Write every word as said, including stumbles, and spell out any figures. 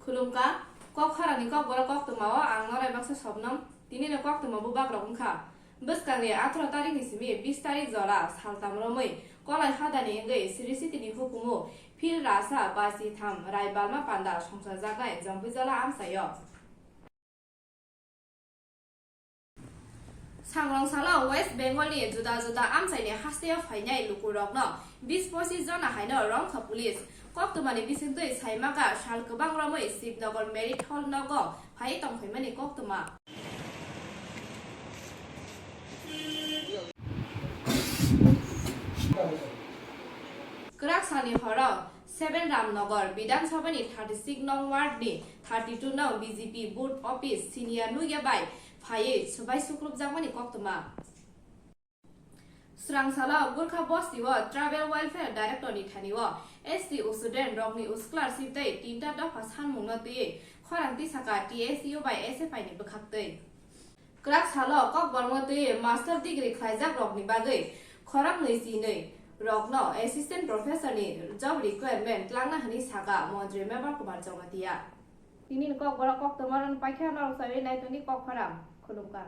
Khulumkha, kok khorangni kokborok koktwmao ang Norai Baksa Sobnam. Tinini koktwma bubagrok wngkha. Bwskangni atharo tarikhni simi bis tarikh jora saltam romwi Kolai Hadani wngwi Sri Sitini hukumu phil rasa basi tham Rai Balma Panda songchajaknai Jompijala amchaio. Sangrong salo West Bengal ni juda juda amchaini hasteo phainai lukurokno bis pochis jona haino romkha police. Koktwmani bisingtwi saimaka sal kwbang romwi Shivnagar Marriott Hall nogo phaiwi tongphaimani koktwma. Kwrak salni horo Seven Ramnagar Bidhan Sabha ni thirty six nong ward ni thirty two nong B J P booth office senior nugya bai phaiwi swbai sukrupjakmani koktwma. Swrang salo Gurkha Bosti o Tribal Welfare Director ni thani o S T student rokni scholarship tei tinta dopha sanmungno twiwi khorang tisaka T S U bai S F I ni bwkhaktwi. Kwrak salo kokborokno twiwi master degree khlaijak rokni bagwi khoroknwi chinwi rokno assistant professor ni job requirement tlangna hwnwi saka montri Mevar Kumar Jamatia. Tini ni kokborok koktwma rwna paikha norok sawi naitoni kok khorang khulumkha.